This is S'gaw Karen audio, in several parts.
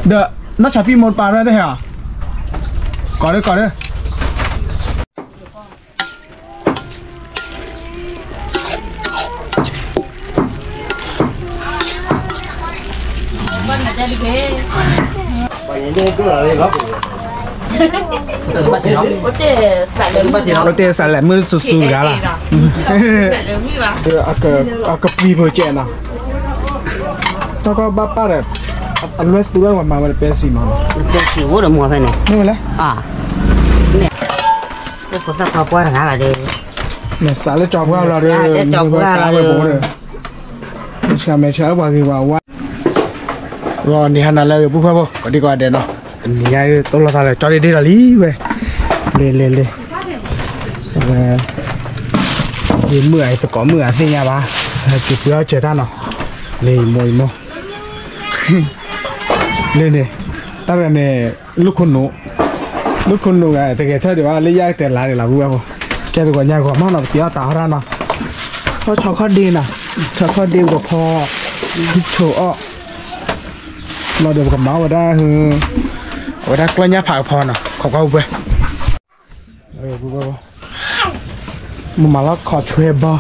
ဒီး နီၢ်ဆါသံမိၢ်တပၤရဲၣ်တဟဲဧါ, ကိးဒၣ်ကိးဒၣ် အိၣ်တ့ၢ်စးလဲၤမုၢ်စူၤစူၤတဂၤလီၤ, အကပှံၤဖိကဲးနီၤ, တၢ်ကီဘၣ်ပၢ်ဒီး အလွဲၢ်သူလၢပှၤမၤဝဲဒီးပဲစံးမးနီၤ, ပဲစံးအိၣ်ဒီးမူၤဖဲန့ၣ်, မ့ၢ်ဝဲလဲၣ်, န့ၣ် ပသၣ်ခွါပှၢ်တဂၤလီၤဒီး, စးလၢကၠီပှၢ်လီၤဒီး, ကၠီပှၢ်လီၤဒီး, ဆၢမဲာ်ဆၢပှၤဂ့ၤပှၤဝါ ဂီၤနံၤဟါနၤလၢအဂ့ၤ ပုၢ်ဖၢဖိ ကိးဒံကိးဂၤဒဲးနီၤ, နံၤညါတအိၣ်လီၤသးလၢ ကၠီဒ့ဒ့လီၤလံဝဲ, လ့လ့လ့, ဝဲ, ယမုၢ်ဂၤ ယသကိးမုၣ်ဂၤသ့ၣ်ညါဘၣ်, က့ၤပှ့ၤအီၣ်စၢၤတၢ်နီၤ, လ့ယမိၢ်ယမိၢ်, လ့န့ၣ်, တၢ်တဂၤန့ၣ်, လူၢ်ခိၣ်နူာ်, လူၢ်ခိၣ်နူာ်ဂၤ တဂဲၤထၢၣ်ဒံးဘၣ် လၢယၢ်ကတဲာ်လါဒံးလီၤ ပုၢ်ဖၢဖိ, ကဲတဂီၤညါဂီၤမးနီၤ ပက့ၤအီၣ်တၢ်ဟီၣ်တၢ်နီၤ, ဟီၣ်ဆီခီၣ်ဒ့နီၤ, ဆီခီၣ်ဒ့ပကဖီ, ဆိအီၣ်, လီၤဒီးပကမၤဝဲဒၣ်, အဝဲဒၣ်ကျီၢ်ညၣ်ဖးကဖီနီၤ ခိးကွၢ်ပှဲၤ, မ့ၢ်မၤလီၤခီဆွဲဘီ,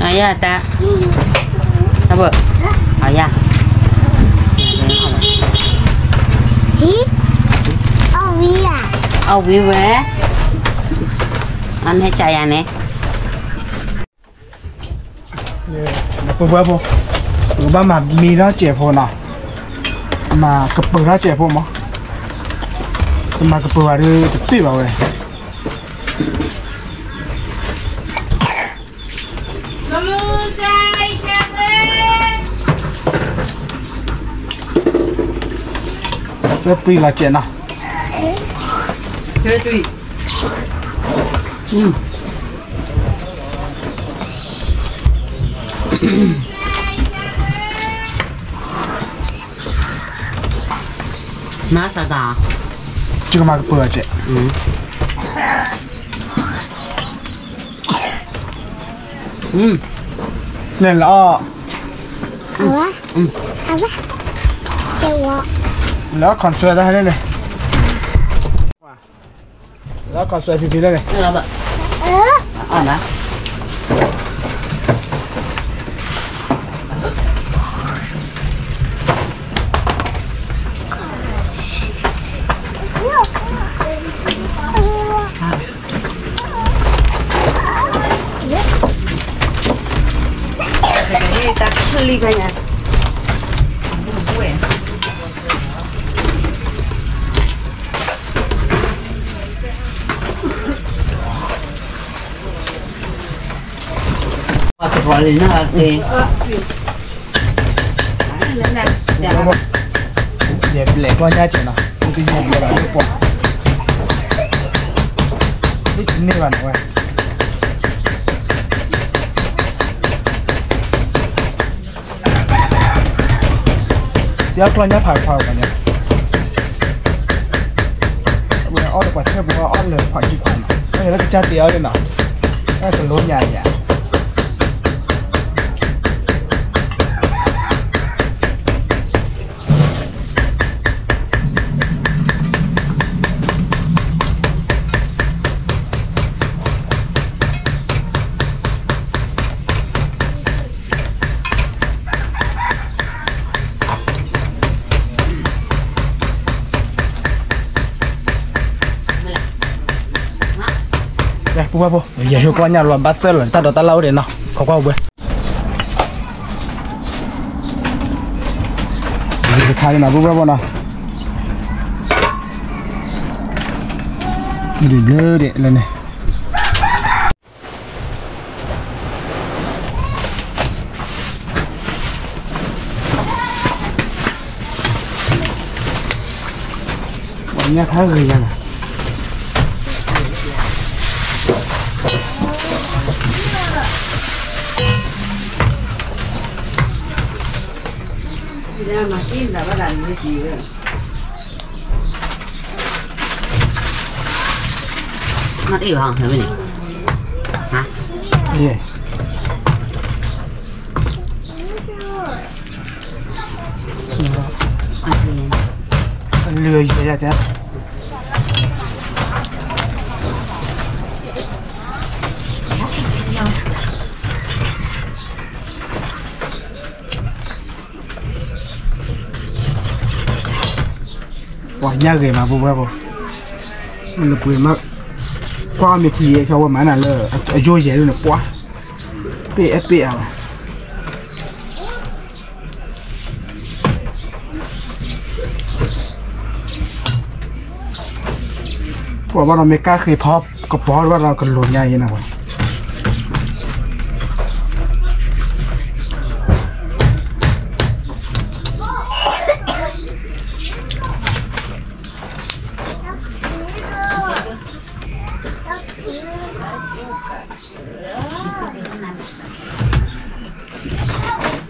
အယၢ်တၢ်, အဘၣ်, အယၢ်, အီၣ်ဝံၤဝဲ, အန့ၣ်ကယၤန့ၣ် ပုၢ်ဖၢဖိ, ပကဘၣ်မၤမံထီၣ်စဲးဖိနီၤ, မၤကပၢၤထီၣ်စဲးဖိမး, တမၤကပၢၤဘၣ်ဒီးတသ့ဘၣ်ဝဲ, ပှံၤလီၤစဲးနီၤ, မၤသးသး, ကမၤကပၢၤစဲး, န့ၣ်လီၤ, လီၤခီဆွဲတၢ်ဟဲန့ၣ်, လီၤခီဆွဲဖံဖံလၢန့ၣ် ယပျဲၢ်ကျီၢ်ညၣ်စဲးနီၤ, ယပျဲၢ်လီၤလၢပှၤ, န့ၢ်ဘၣ်န့ၣ်ဝဲ ပျဲၢ်ကျီၢ်ညၣ်ဖးဖးဝဲန့ၣ်, အဝဲအီၣ်တပှၤဆၢပူၤအီၣ်လၢၤဖးခံခွါနီၤ, အလၢကစၢ်တ့အီၣ်န့ၣ်နီၤ, အဲၣ်ကလိညါယၤ ပုၢ်ဝဲၢ်ဖိ, ယဟဲကျီၢ်ညၣ်လီၤဘၣ်သၢလီၤ တၢ်ဒိးတၢ်လၢ်အိၣ်ဒံးနီၤ, ခိးကွၢ်အိၣ်ဘှဲ, တခါဒံးနီၤ ပုၢ်ဝဲၢ်ဖိနီၤ, ဘျုးဘျုးဒံးလၢန့ၣ် ပှၤညၣ်ခါဂ့ၤယၤနီၤ, မၤတ့ၢ်နၤဘၣ်ဒၣ်န့ၣ် မ့ၢ်တအံၤဘၣ် ဟဲဝဲန့ၣ် ဟါ ယဲ အလုၢ်ယဲယဲတဲ ပှၤညၣ်ဂ့ၤမး ပဝဲပူၤ လၢပှ့ၤမး ကွၢ်မ့ၢ်ထံယဲ ဖျါဝဲမၤနၤလၢ အယိၣ်ယဲဒ်န့ၣ် ပှၤ ပ့ၢ်အဲၣ်ပ့ၢ်အါဘၣ် ကွၢ်ဘၣ်ဒီးမ့ၢ်ကၣ်ဃ့ဖီကပီၤဘၣ်ဒီးကလိၤညါအံၤ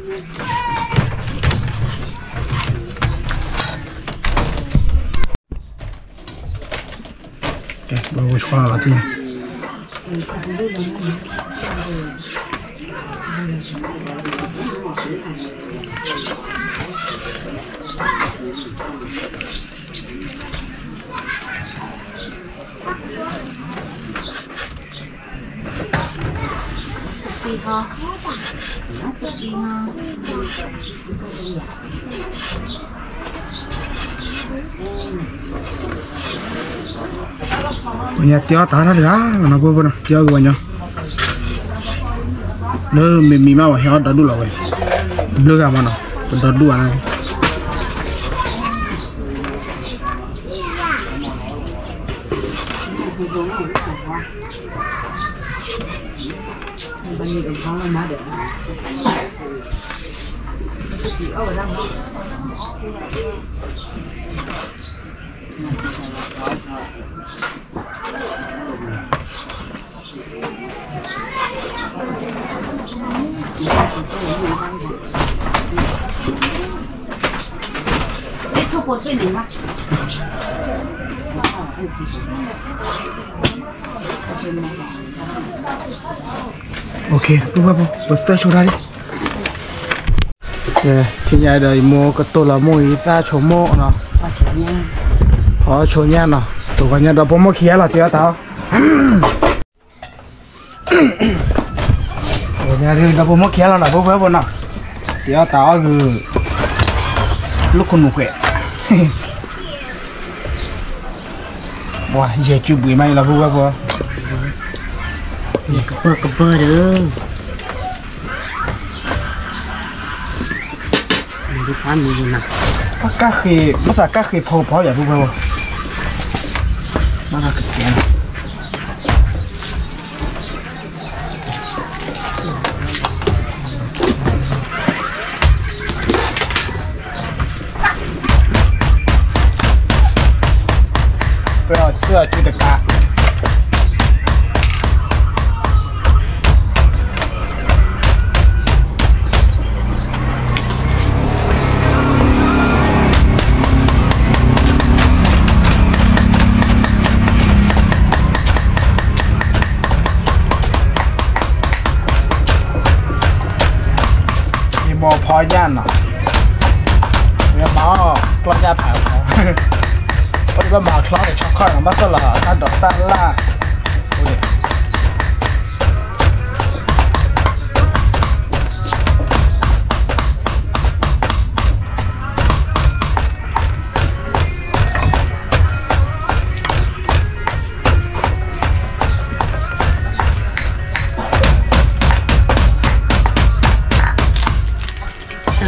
နဝဲ ကဲ ဘၣ်ဝဲဆှၢလီၤတံၢ် ပှၤညါတဲအီၣ်တၢ်တဂၤလီၤနီၤ ဖိဖိနီၤ တဲအီၣ်က့ၤပှၤညီ လၢမ့ၢ်မံၤမးဝဲဟဲအီၣ်ဒီဒူၣ်လီၤဝဲ ဘျုးဂၤမးနီၤ ပဒီဒူၣ်အါန့ၣ် OK ပဝဲပှၤ ပစတၢၢ်ဆိတၢ်လံ ကဲ ထံၣ်ညါဒီး ယမိၢ်ကတိၢ်လီၤမိၢ်အံၤသၣ်ဆိမိၢ်နီၤ ဖီဆိညၣ်နီၤ တဂီၤညါဒီးဖိမိၢ်ခံဂၤလီၤ တဲအီၣ်တၢ်အီၣ် ဒီးဖိမိၢ်ခံဂၤလီၤနီၤ ဖိဖိဖိနီၤ တဲအီၣ်တၢ်အီၣ်ဂုာ် လိာ်ခိၣ်နူာ်ဃဲး ပှၤ ယဲၢ်စုဘှံးမးအံၤလီၤ ဖိဖိဖိ ကဘၢၣ်ကဘၢၣ်ဒီး ကၣ်ဃ့ ဘၣ်သးကၣ်ဃ့ဖီကပီၤယၤ ဖိဖိဖိ ဘၣ်သးကကဲနီၤ ပအီၣ်ဆၢအီၣ်ဆၢတကး ယမိၢ်ဖီညၣ်နီၤ မၤအီၣ်ကျီၢ်ညၣ်ဖးဖီ ပဘၣ်မၤချီတဆီခီနီၤ ဘၣ်သ့ၣ်လီၤ တၢ်ဒိးတၢ်လၢ် တၢ်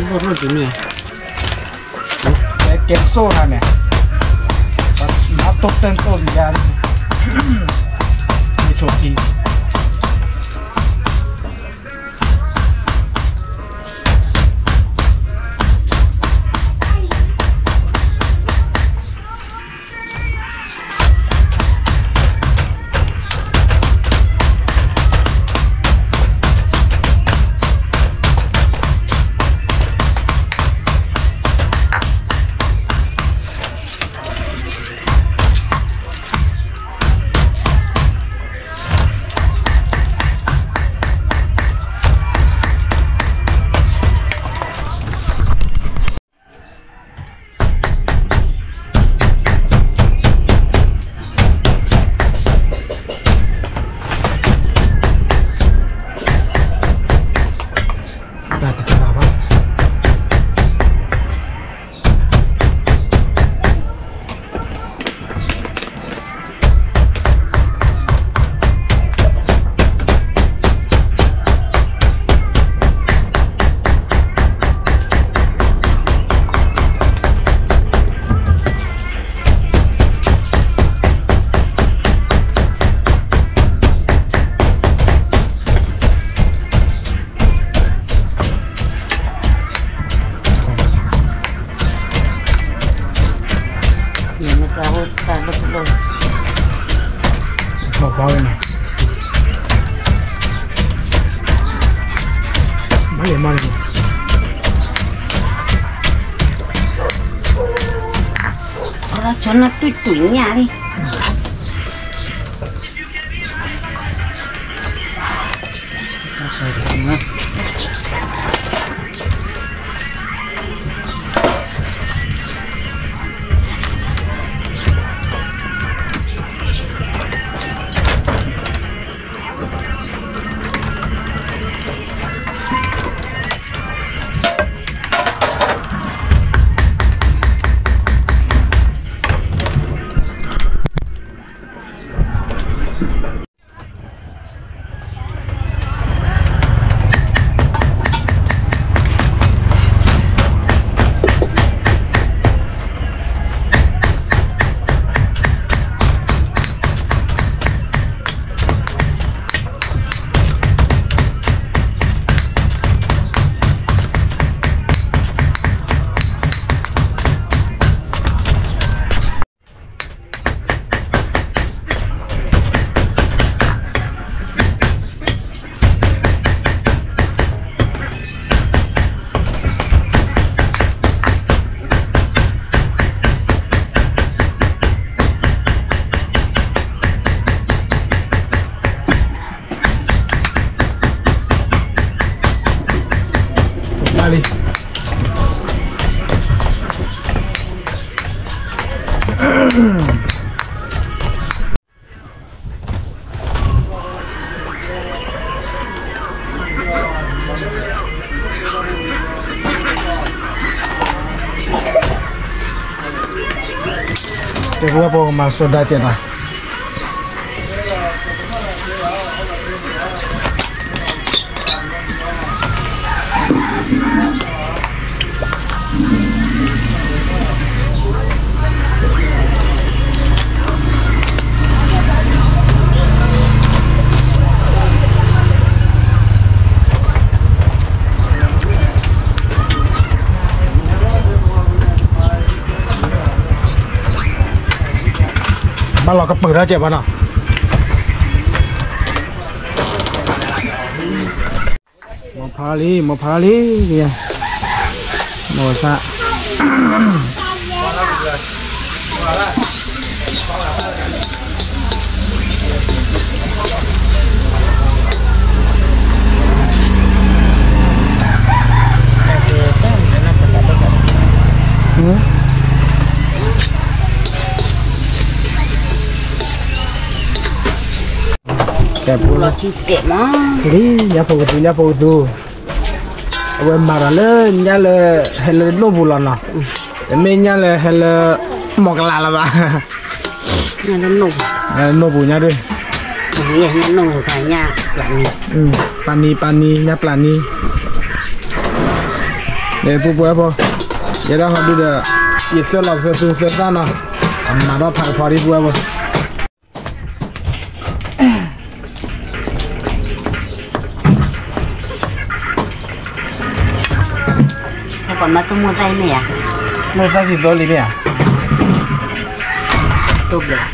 ဘိၣ်ရိၣ်ဒ်န့ၣ် ကဲစိၣ်နၤန့ၣ် မၤတိၢ်တၢ်တိၢ်ယါ မ့ၢ်ဆိးကံ ကဲ မ့ၢ်တၢ်ဟိတၢ်လိၣ်လိၣ်, မၤဖီဝဲနီၤ, မၤလံ မၤလံ, အီၣ်ဒီးဆီနၢတူၢ်တူၢ်ညၣ်လံ. တဲပဝဲပကမၤစီၤဒၤကဲးနီၤ. ဘၣ်လီၤကပၢၤထီၣ်ကဲးဘၣ်နီၤ. မိၢ်ဖါလံ မိၢ်ဖါလံ, မိၢ်သၣ် တဲပူလီၤ, လံ ညါဖိကသူ ညါဖိကသူ, အဝဲမၤဒီးလၢညါလၢ ဟဲလၢနိၣ်ပူၤလီၤနီၤ, တမ့ၢ်ညါလၢဟဲလၢ မီၢ်ကလးလၢၤဘၣ်, ညါလၢနိၣ်ပူၤညါဒုး, ပၢ်နံၤ ပၢ်နံၤ ညါပျၢ်နံၤ, ပၢ်နံၤ ပၢ်နံၤ ညါပျၢ်နံၤ, ဒီးပူပူဖိ, ယဲဒၣ်ဟီဒုးဒီး, ယသွဲၣ်လီၤပသၢသူသၢသၣ်နီၤ, အမၤထီၣ်ဖးကဖီဒံပူဖိ, ပှၤမၤတမိၢ်သၣ်အံၤမ့ၢ်ဧါ, မိၢ်သၣ်သံသိလံမ့ၢ်ဧါ, တိဘျဲၣ်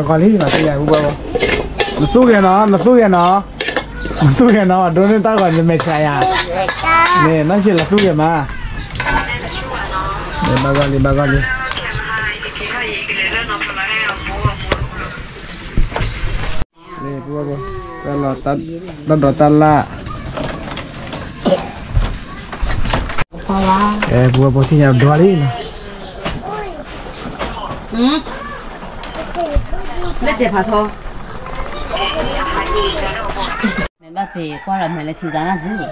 ကဲ ဘၣ်ဂီၢ်လံ ဘၣ်သ့ၣ်ညါ ပူပူဖိ, နသူၣ်ဂဲၤနီၤ နသူၣ်ဂဲၤနီၤ, နသူၣ်ဂဲၤနီၤ ဒိးန့ၢ်တၢ်ဂီၤ နမဲာ်ဆှးယၤ, န့ၣ် နီၢ်ဆံးလီၤသူၣ်ဂဲၤမး, န့ၣ် ဘၣ်ဂီၢ်လံ ဘၣ်ဂီၢ်လံ. ပူဖိ တၢ်ဒီးတၢ်လၣ်, ပူဖိ ထံၣ်ညါဒွးလံနီၤ, လၢစဲးဖးထီ, မ့ၢ်ဘၣ်ဖဲကွၢ်ဒီးမဲာ်လၢထံသးနၢ်သ့ၣ်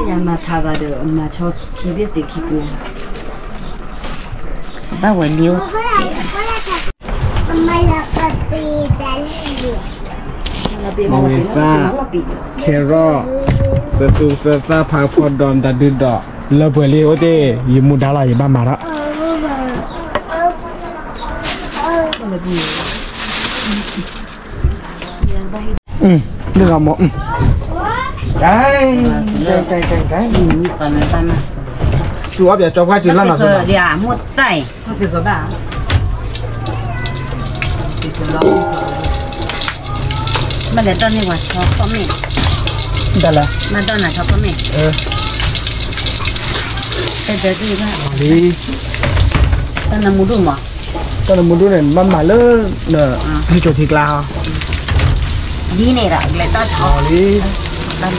ယမၤဖးဘၣ်ဒီး မၤဆီခံဘ့ၣ်သ့ၣ်ခံပူၤ, ဘၣ်ဝဲလံအိၣ်ကဲး, မဝံၤသၣ်, carrot, သသူသသၣ် ဖးကဖီဒီး မတၤဒုဒီး လၢပှဲၤလံအိၣ်တ့ၢ်, ယမူဒါလီၤ ယဘၣ်မၤဒီး လၢဂၤမီၢ်, စူအီၣ်ပျဲကၠီပှၢ်စုလီၤနီၤ, မိၢ်သၣ်အံၤ, ဘၣ်လဲၤတီၢ်န့ၢ်ပှၤဆီခီၣ်မ့ၣ်, ဘၣ်တီၢ်နၤဆီခီၣ်မ့ၣ်, တဲတဲတ့ၢ်ဘၣ်လံ, တၢ်နမူဒိၣ်မး, တၢ်နမူဒိၣ်န့ၣ် ဘၣ်မၤလၢ ဟဲစိာ်ထံကျါဟီ, ဒ်န့ၣ်ဒီးလဲၤတီၢ်ဆီလံ,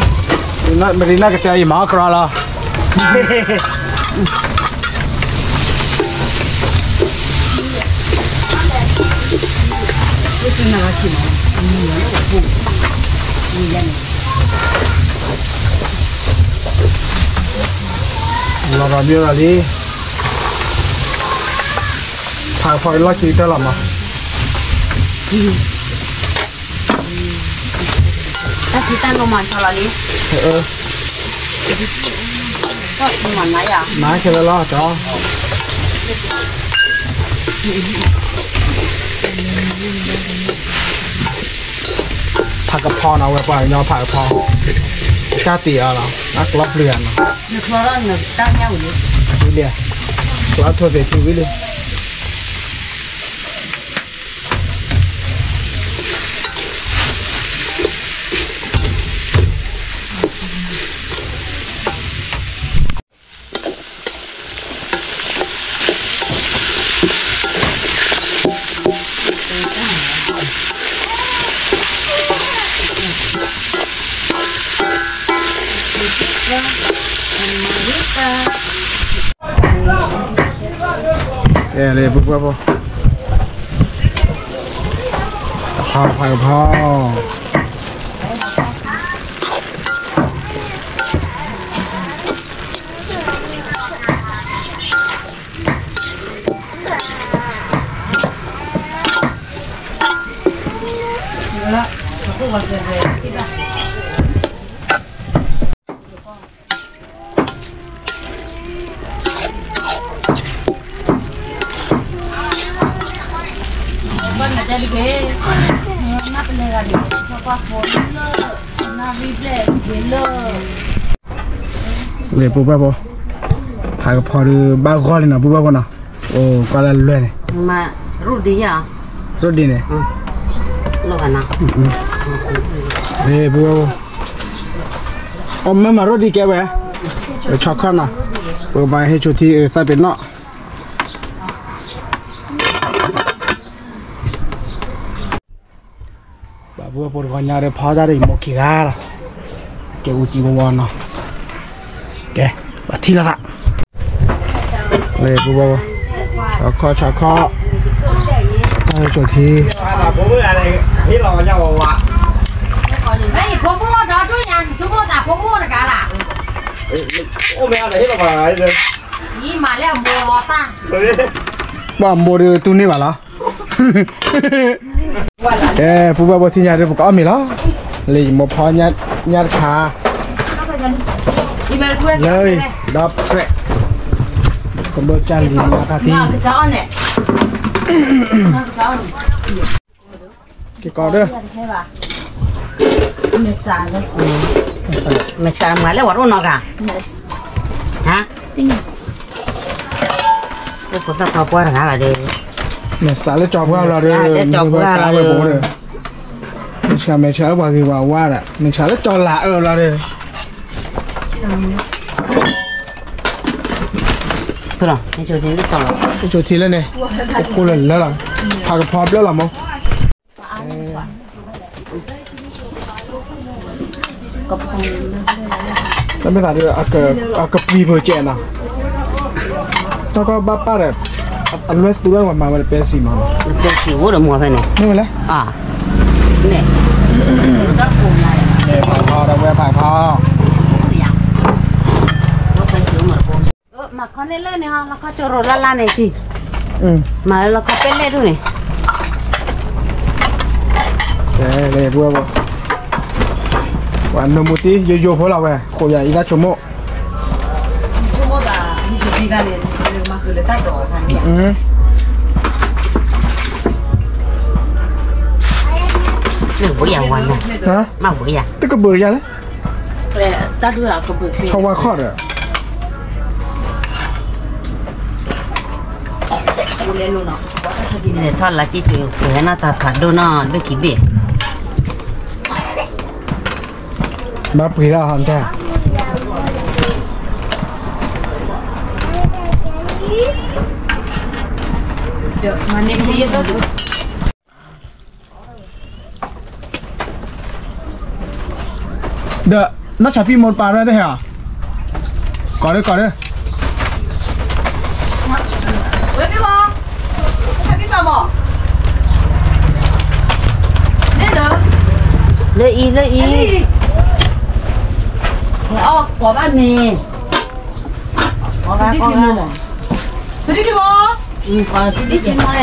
မရံနၢ်ကတဲအံၤမၤအီၣ်ကြီလီၤ. လီၤဒီးမ့ၢ်လီၤလံ, ဖးကဖီလီၢ်ခံတၢ်လီၤမး, တၢ်ဖံးတၢ်မၤမၤဆီလီၤလံ, မၤခဲလၢာ်လီၤကၠီ. ဖးကဖီနီၤ ဝဲပှၤကညီဖးကဖီ, တၢ်တ့ၢ်အီၤလီၤ အကျီပျုၤဧါနီၤ, ဝံၤလံ, ကျီထိၣ်သ့ၣ်ထံဝံၤလံ. ကဲလံ ပုၢ်ဝဲၢ်ဖိ, ဖးဖးကဖီ လံ ပုၢ်ဝဲၢ်ဖိ, ဖးကဖီဒုးဘၣ်ဂီၢ်လံနီၤ ပုၢ်ဝဲၢ်ဖိနီၤ, အိၣ်ကွၢ်လၢလွဲၢ်န့ၣ်, ရိၣ်ဒံးယၤ, ရိၣ်ဒံးန့ၣ်, လံ ပုၢ်ဝဲၢ်ဖိ, အီၣ်မ့ၢ်မၤရိၣ်ဒံးကဲဝဲ, ဆီခီၣ်နီၤ, ပကဘၣ်ဟဲဆိၣ်ထံသၣ်ပ့ၤနီၣ် ဘၣ်ပုၢ်ဝဲၢ်ဖိတဂီၤညါဒီး ဖီတၢ်ဒီးယမိၢ်ခံဂၤလီၤ, ကဲအူကံဝီဝီနီၤ, ကဲ, ဘၣ်ထံၣ်လိာ်သး, လံ ပုၢ်ဝဲၢ်ဖိ, ဆီခီၣ် ဆီခီၣ်, ဆီခီၣ်ဟဲဆိၣ်ထံ, ဘၣ်မိၢ်ဒုးတူၢ်န့ၢ်ဘၣ်လီၤ, ကဲ ပုၢ်ဝဲၢ်ဖိ ထံၣ်ညါဒီး ပကအီၣ်မ့ၤလီၤ, လံမိၢ်ဖီညါတခါ, လၢ ဒီးဖျဲး, ကဘၣ်ကၢ်လံၤမၤတၢ်ထံ က့ၤကီးဒီး, မဲာ်ဆှးမၤလၢဝဲရိၣ်နီၤဂၤ, ဟါ, ဖိသၣ်ခွါပှၢ်တဂၤလီၤဒီး, မဲာ်ဆှးလၢကၠီပှၢ်လီၤဒီး, ကၠီပှၢ်လီၤဒီး, မဲာ်ဆှး မဲာ်ဆှးလၢပှၤဂ့ၤပှၤဝါဒီး မဲာ်ဆှးလၢကၠီလၤအၢလီၤဒီး ဟဲဆိၣ်ထံလၢန့ၣ်, ကကိၢ်လၢလၢလီၤ, ဖးကဖီဘျၢလီၤမိၢ်, တၢ်မ့ၢ်သးဒီး အကပှံၤပူၤကဲးနီၤ, တၢ်ကီဘၣ်ပၢ်ဒီး အလွဲၢ်သူဝဲပှၤမၤဝဲဒီးပဲစံးမး, ပဲစံးအိၣ်ဒီးမိၢ်ဖဲန့ၣ်, မ့ၢ်ဝဲလဲၣ်, အါ, န့ၣ်, တၢ်ကိးမး, အီၤဒီးဝဲဖးခီ, မၤခီန့ၣ်လၢန့ၣ်ဟီ လီခီကၠိရိၤလၢ်လၢ်န့ၣ်ကံ, မၤလၢလီခီပဲလဲၣ်ဒိၣ်န့ၣ်, ပှၤနိၣ်မူတံၢ်ယိယိဖိလီၤဝဲ ဃိးယၤအံၤတၢ်ဆိကမိၣ် မ့ၢ်ဘိယၤဝါနီၤ, မ့ၢ်ဘိယၤ, တကဘုးယၤလဲၣ်, တၢ်ဒုးကဘုး, ဆီဝါခီၣ်ဒီး, ထီၣ်လါကံၢ်တုၤ ပှဲၤနီၢ်တၢ်ဖးဒိၣ်နီၢ်ဒိၣ်ခံဘ့ၣ် ဘၣ်ပှ့ၤဒၣ်ဟီတၢ်, ဒီး နီၢ်ဆါဖံမိၢ်ပၢ်ရဲၣ်တဟဲဧါ, ကိးဒၢကိးဒၢ, ဝဲဖံမိၢ်, ဖံမိၢ်, လၢအံၤ လၢအံၤ, အီၣ်ကိးဘၣ်မ့ၤ, ကိးဘၣ်ကိးဘၣ်, ဖံမိၢ်, ကိးဖံမိၢ်န့ၣ်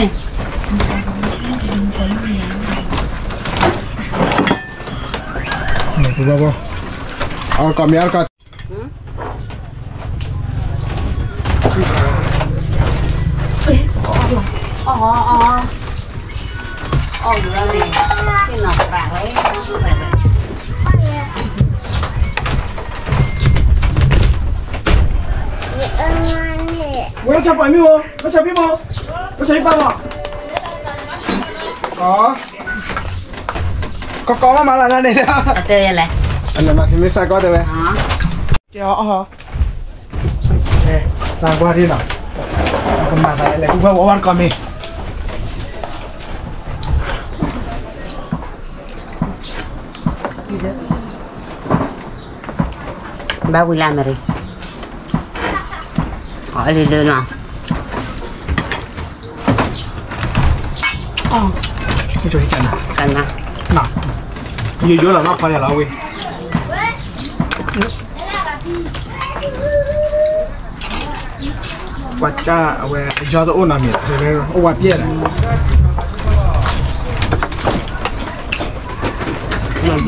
အကမ့ၢ်အက, ဝဲလၢဆၣ်ပှၤမ့ၢ်ဧိၤ, လၢဆၣ်ဖံမ့ၢ်, လၢဆၣ်ဖံပၢ်မ့ၢ်, ကီကီမးမးလၢ်န့ၣ်, မၤသံမ့ၢ်စးကီတဲဝဲ, ကဲအီၤ, စးကွၢ်ဒ်နီၤ, ကမၤသးလဲၤကူဝဲဝဲဝါတကီမ့ၢ် ဘၣ်ဝံၤလၢအမဲရံ, အီၤလံလၢနီၤ, ကနၤ, ယိယိလီၤနီၢ်ခီယၤလီၤဝံၤ, ပှၤကၢ်အဝဲ ယီတအိၣ်နီတမံၤ, အိၣ်ဝဲပျဲၢ်လီၤ, ဝံၤ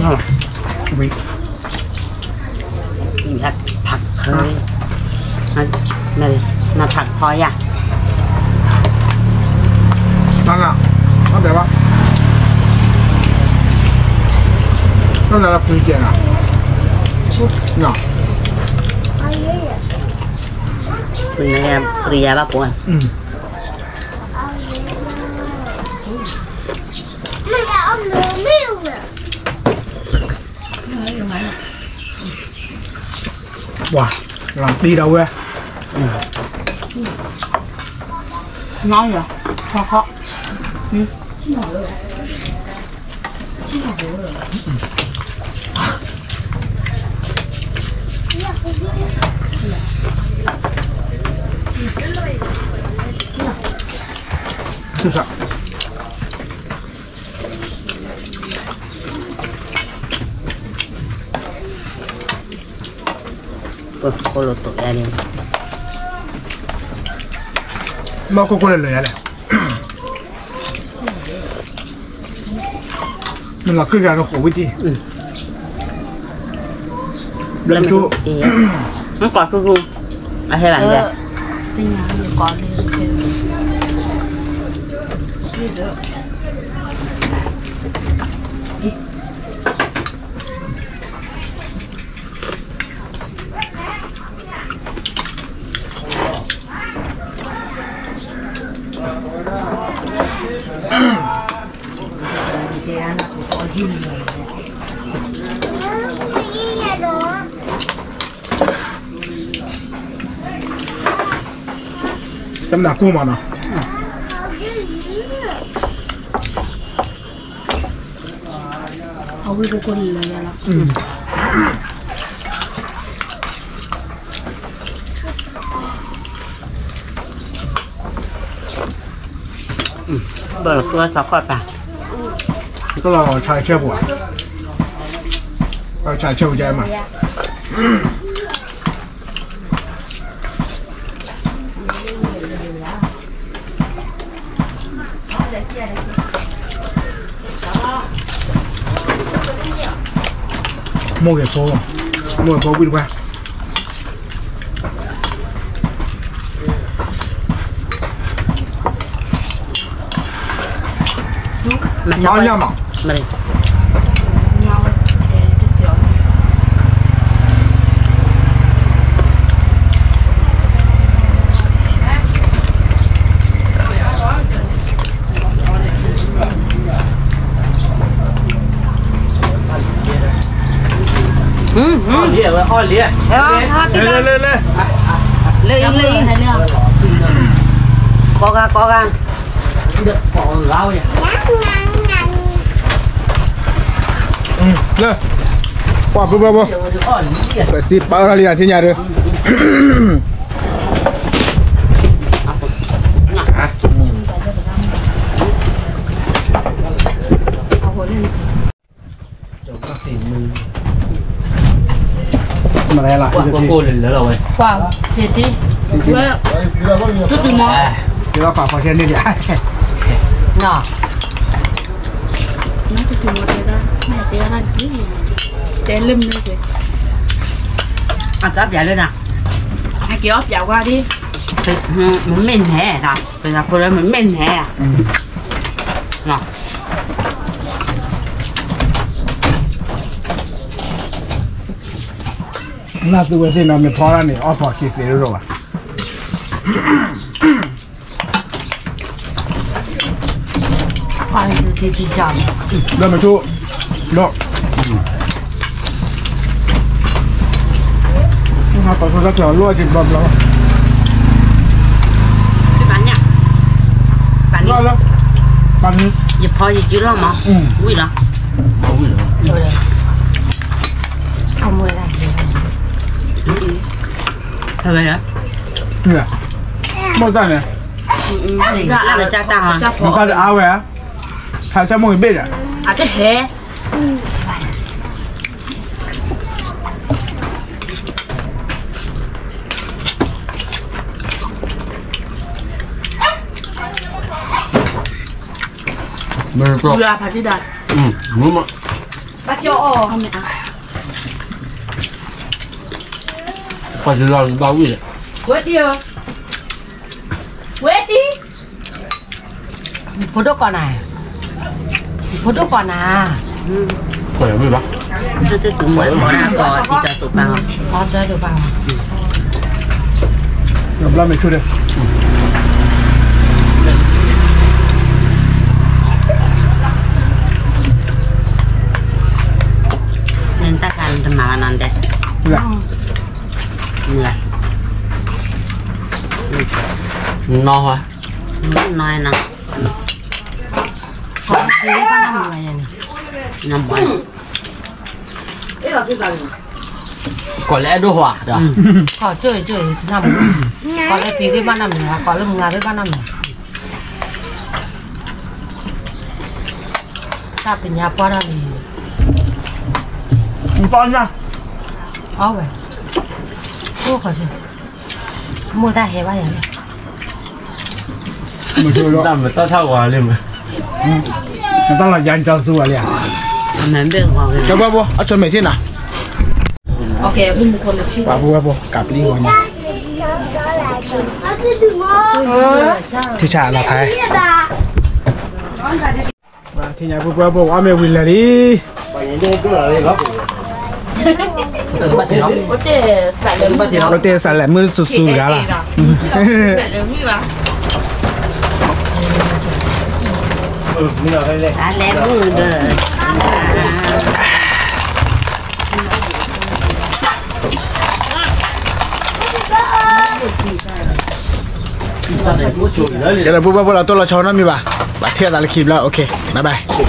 ผักเผย มาผักพอยอ่ะ นั่นน่ะ เข้าใจปะ นั่นแหละเราคุยเก่งอ่ะ เนาะ คุยนะ ปริยาบ้าปวง อืม ဝၤ လီၤတံၢ်ဒီးဝဲ နီၢ်ယၤ ခီခီ ပဃိလိာ်တိာ်ယါန့ၣ် မ့ၢ်ခိၣ်ခိၣ်လၢာ်လၢာ်ယါလဲၣ် မ့ၢ်လီၤက့ၢ်ယါန့ၣ်ဃိးဝံၤတံၢ် ဘျီတကၠိ မ့ၢ်ကိးဆူၣ်ဆူၣ် အဟဲဘၣ်လဲၣ် တမနၤကိၢ်မးနီၤ အဝံၣ်ကကိၢ်လၢယါလီၤ ဘၣ်လီၤကွၢ်သးခီၣ်တၢ် ကလီၤဆါဆဲပူၤဧါ ဆၣ်ဆိကဲမး မိၢ်ဂ့ၤဖိ, မိၢ်ဂ့ၤဖိဝံၣ်တပှၢ်, မၤညၣ်မး, လၢအံၤ လၢအံၤ, ကိးဂၤ ကိးဂၤ, လၢ, ပှၤပှၤပှၤ, ပစံးပာ်အီၤလံ ထံၣ်ညါဒီး မတၤလဲၣ်, ပှၤ, စံးတံၢ်, စံးတံၢ်, စံးတံၢ်မး, စံးတံၢ်ပာ်ဖီဆဲန့ၣ်ဒံး, နီၤ, တဲလၢမနုၤ, အကပျးလၢနီၤ, အက့ၤအီၣ်ပျးဝါဒ်, မ့မ့ၢ်နဲ, ပှၤဖိလၢမ့မ့ၢ်နဲ, နီၤ နသုဝဲသ့ၣ်နီၤ မ့ၢ်ဖီတၢ်န့ၣ် အီၣ်ဖီခံသ့ရိရိဘၣ်. ဒီးမ့ၢ်ဆိ, ဒီး, ပှၤဖိတၢ်ကျဲၤအီၤလိၣ်အက့ၤဘျီဘျီ, ယဖီယက့ၤလီၤမး, ဝံၣ်လီၤ, ဝံၣ်လီၤ, မိၢ်တၢ်န့ၣ်, မိၢ်တၢ်အါဝဲ, ဟးဆၢမိၢ်ဂ့ၤဘ့ၣ်ဒီး, အကဟဲ မ့ၢ်ကီ, ဘၣ်ကီအီၣ်, ပှၤလီၤဘၣ်ဝံၣ်လဲၣ်, ဝဲတံၢ်ဧၢ, ဝဲတံၢ် ဖိဒိၣ်ကီးနၤ, ဖိဒိၣ်ကီးနၤ, ကီးယၤမ့ၢ်ဘၣ်, တတူၢ်မွဲမီၤဒၣ်ကီး တံၤကီးတူၢ်ပၢ်, တံၤကီးတူၢ်ပၢ်, ဘျီမ့ၢ်ဆူၣ်ဒီး, နတၢ်ခါနတမၤဘၣ်နီၤဒဲး, နီၢ်, နီၢ်, ကီးလၢအဲၣ်ဒိၣ်ဟွး, ကီးလၢပံၤသ့ၣ်ဘၣ်နီတမံၤ, ကီးလၢမုၢ်ဂၤသ့ၣ်ဘၣ်နီတမံၤ, တၢ်ပညါပှၢ်ထီၣ်လံ, အီၣ်ဝဲ, အိၣ်ခီၣ်ဆၢ, မိၢ်တၢ်ဟဲဘၣ်ယၤလံ, တၢ်မၤတၢ်ဆၣ်ဝါလံမး, မၤတၢ်လီၤယါကၠီဆူဝဲလံဧါ, ကဘၣ်ဘိ အဆိမဲာ်ထံၣ်နၤ, ပှၤဘိဝဲဘိ ကးပျံၤဂီၤညါ, ထံဆၣ်လီၤဖဲ ထံၣ်ညါပှၤဘိ အီၣ်မ့ၤဝံၤလၢာ်လံ, အိၣ်တ့ၢ်စးလဲၤမုၢ်စူၤစူၤတဂၤလီၤ, စးလဲၤမုၢ်ဒီး ကဲဒီး ပှၤဘိ လီၤတိၢ်လီၤဆီနီတမံၤဘၣ်, ဘၣ်ထံၣ်အသးလၢခံဘျီ, OK, bye bye.